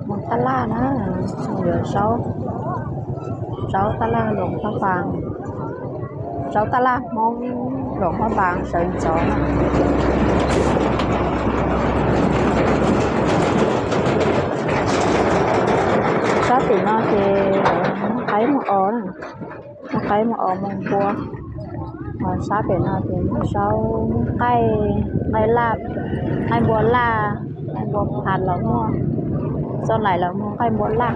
Mus tab laj na, mus yuav zaub, zaub tab laj Luam Phaj Npas, zaub tab laj Hmoob Luam Phaj Npas sawv ntxov na. Sab tim no ces muaj qaib muaj os na, muaj qaib muaj os muaj npua. Ho sab pem no ces muaj zaub, muaj nqaij, nqaij laj, nqaij npua laj, nqaij npua phas los muaj, txoj laim los muaj nqaij npua laj.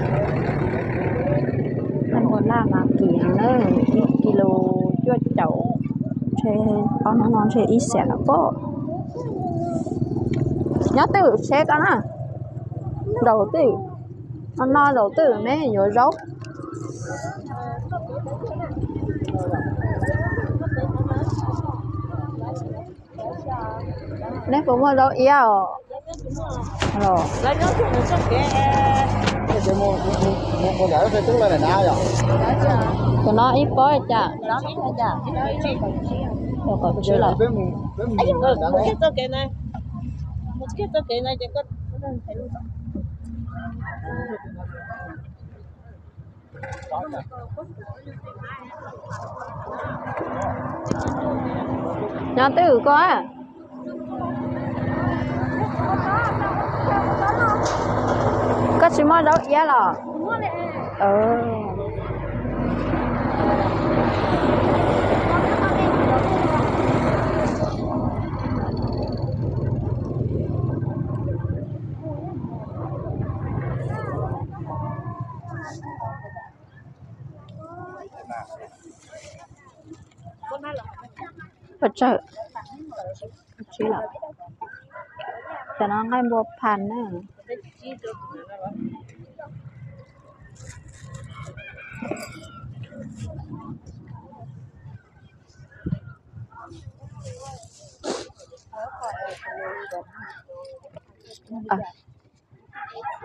Nqaij npua laj mas kim heev na, ib kis lus cuaj caum, ntshe ob hnub no ntshe ib xees lawm pob. Nyob twj ywm tsheb ko na, zaum twj ywm, no no zaum twj ywm ne yuav zaub. Neb puas muaj zaub iab os? Cov no ib pob cas? Kaum tsib los? Nyob twj ywm koj. Koj tsis muaj zaub iab los? Pov tsawg, tsib los? Cov no nqaij npua phas na.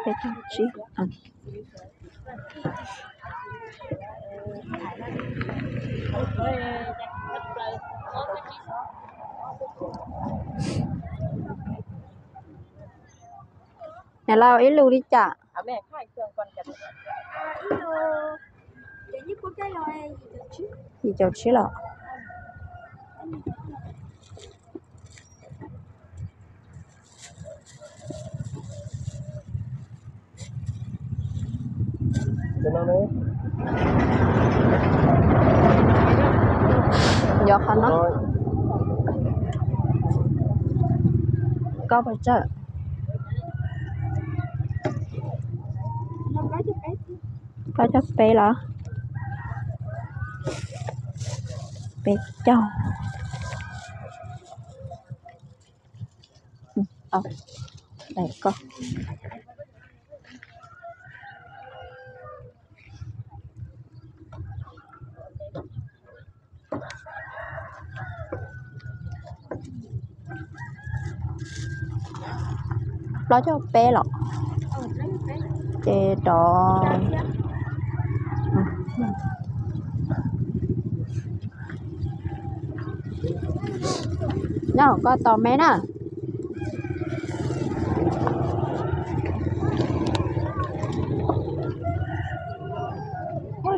Peb caug tsib. Niam laus, ib lus li cas? Yim caum tsib los? Yog qhov no. Koj pov tsawg? Plaub caug peb los? Peb caug. Plaub caug peb los? Ces rov nyob hauv koj tos me na.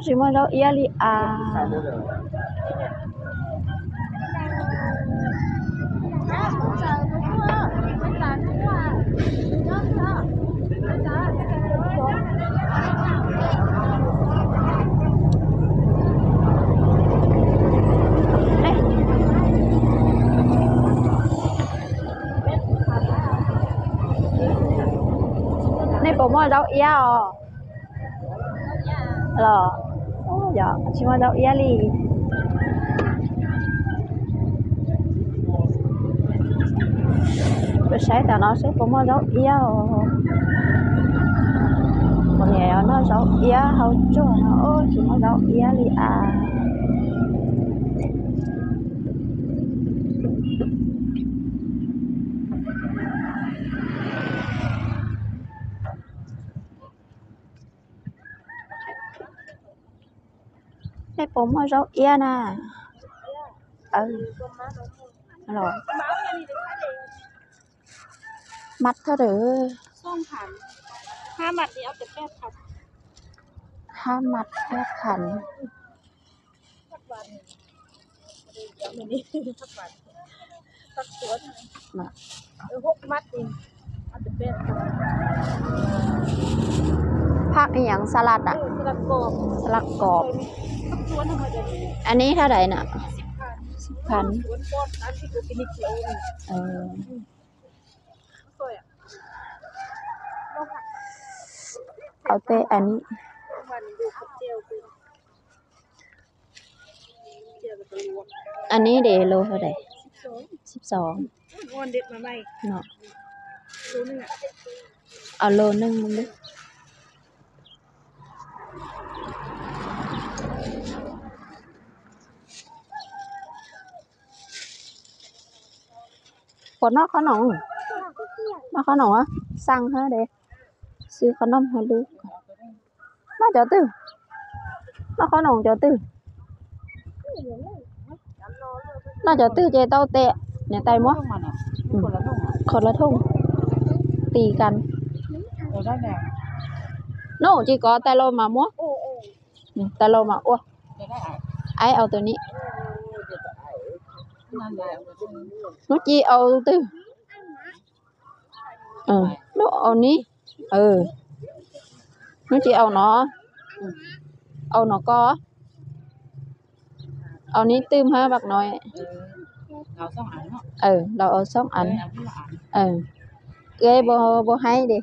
Tsis muaj zaub iab li as. Nej puas muaj zaub iab os? Los, yog tsis muaj zaub iab li. Peb saib tam no seb puas muaj zaub iab os. Kuv niam noj zaub iab hauv tsuag no tsis muaj zaub iab li as. Nej puas muaj zaub iab na? Mab thawj rwg. Hai mặt thì ăn được ba phần. Hai mặt ba phần.ผักอีหยัง สลัดอ่ะ สลัดกรอบ สลัดกรอบ อันนี้เท่าไหร่น่ะ สิบพัน เออ เอาแต่อันนี้ อันนี้เดโลเท่าไหร่ สิบสอง เนาะ เอาโลหนึ่งมึงดิ Puas noj qhob noom? Noj qhob noom, xav hab de, xwb qhob noom hab lub. Noj cov twg? Noj qhob noom cov twg? Noj cov twg ces tau tes, niam tais muab. Khaus las thooj, tis kas. Noj tsis kov, tais laus mas muab. Tais laus mas ua. Aib, au tus ni. Hnub ci au twg? Hnub au ni. Hnub ci au no. Au no ko. Au ni twm hab vam no. Laus au xoob an. Puas haib di.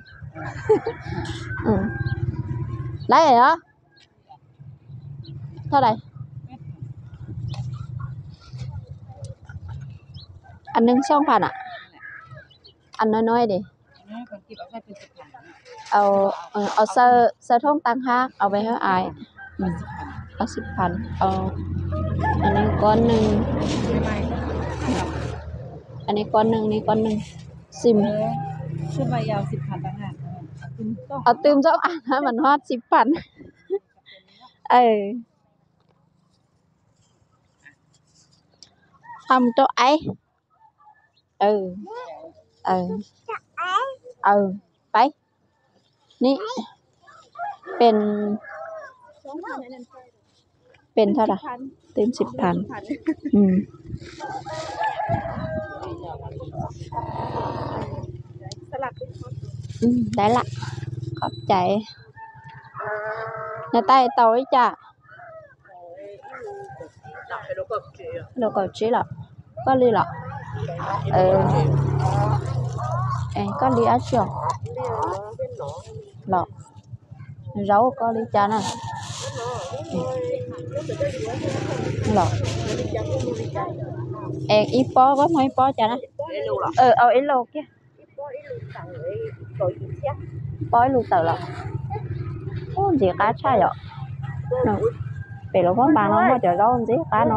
Laib os. Thov lais. Ăn nưng xoob phàn à? Ăn nói nói đi. Au, au xaw, xaw thoob tăng hab, au peb hab ai. Au sib phan, au. Ăn nưng có nưng. Ăn nưng có nưng, nưng có nưng. Sim. Au twm xoob an hab mas noj sib phan. Qab mus rau aib. Peb. Ni. Pes, pes thov lais. Twm sib phan. Dai lam. Qhov cai. Niam tais tau ib cas? Lus kaum tsib los? Koj li los? Koj li dab tsi os? Los zaub koj li cas na? Los es ib pob, koj muag ib pob cas na? Au ib lus kiag. Pob ib lus tawm los? Ub, ntxiv qab tshaj yom. Pem lub pob npas no muaj cov zaub ntxim qab no.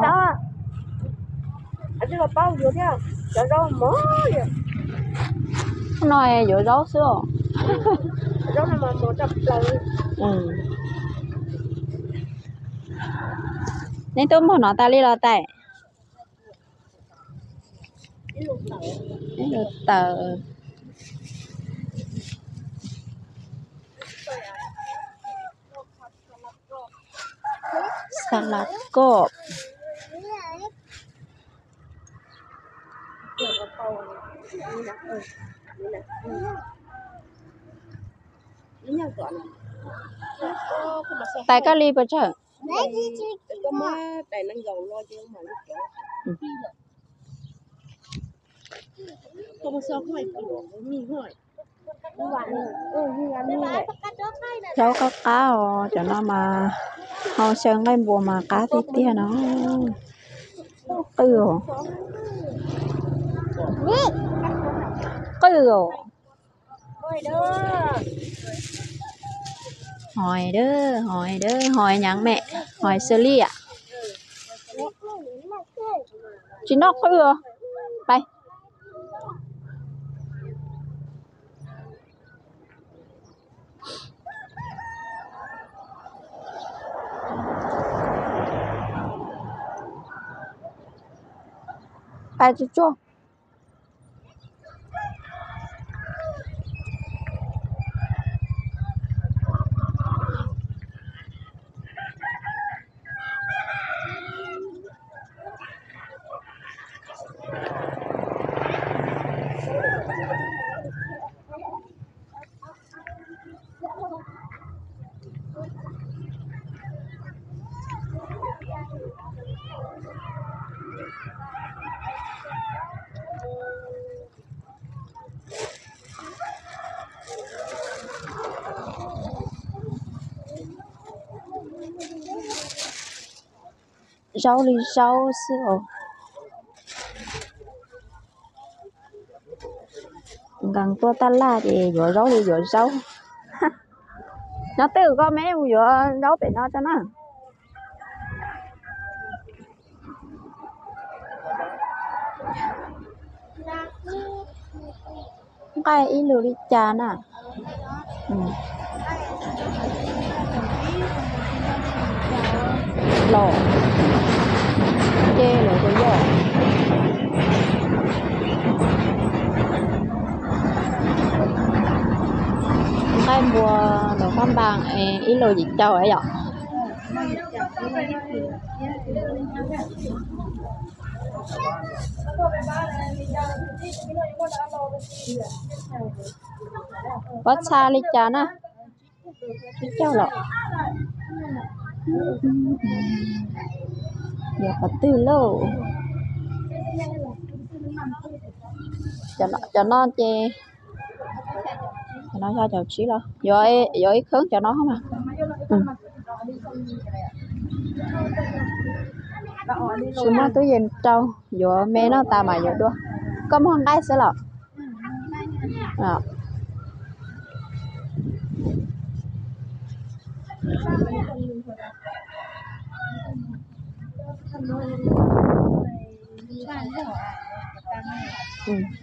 No yuav zaub xwb os. Neb twb muag no tas li los tais? Ib lus tawm. Xas las koj. Tais koj li puas tsawg? Zaub qab qab os, cov no mas ho xyaw nqaij npua mas qab tiag tiag no. Qwj os. Qwj os. Hais dawb, hais dawb, hais nyav mem, hais xws li am. Tsis noj qwj os. Pais. Pais tsuag tsuag. Zaub li zaub xwb os. Nkees tuaj taj laj ces yuav zaub li yuav zaub. Nyob twj ywm koj, me mus yuav zaub pem no tso na. Nqaij ib lwm li cas na? Los ces lawv puas yog nqaij npua los hab npas ib lwm yim caum yom. Pob txha li cas na? Tsib caug los? Yog qhov twg lauj? Cov no ces, cov no yog caum tsib los? Yuav ib kheeb cov no mas. Tsis muaj tub yees rau, yuav me noj tas mas yuav dua. Koj muag nqaij xwb los?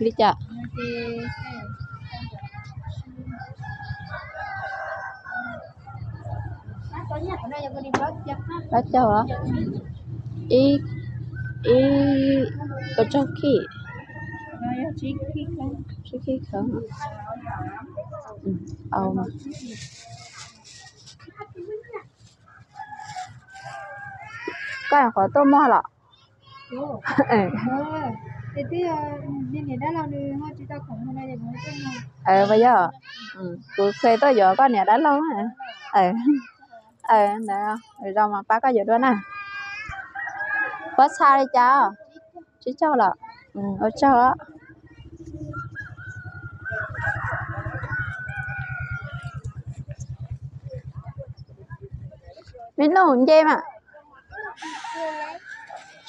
Li cas? Pab caug os. Ib, ib, pab caug khib. Tsib khib kheeb. Koj nyuam qhuav tuaj muag los? Puas yog? Kuv kheev tuaj yuav koj niam dab laug. Ntawd zoo mas pab koj yuav dua na. Pob txha li cas? Tsib caug los? Ua tsaug. Me nug nce mas.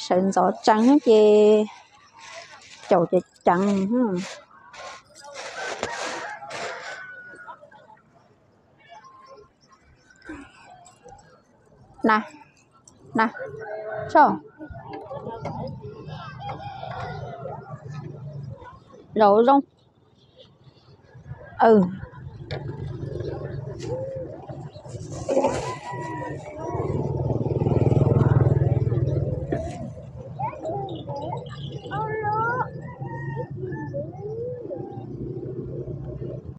Sawv ntxov tsees ces caum ces ceev. Na, na, tso. Zaum zoo.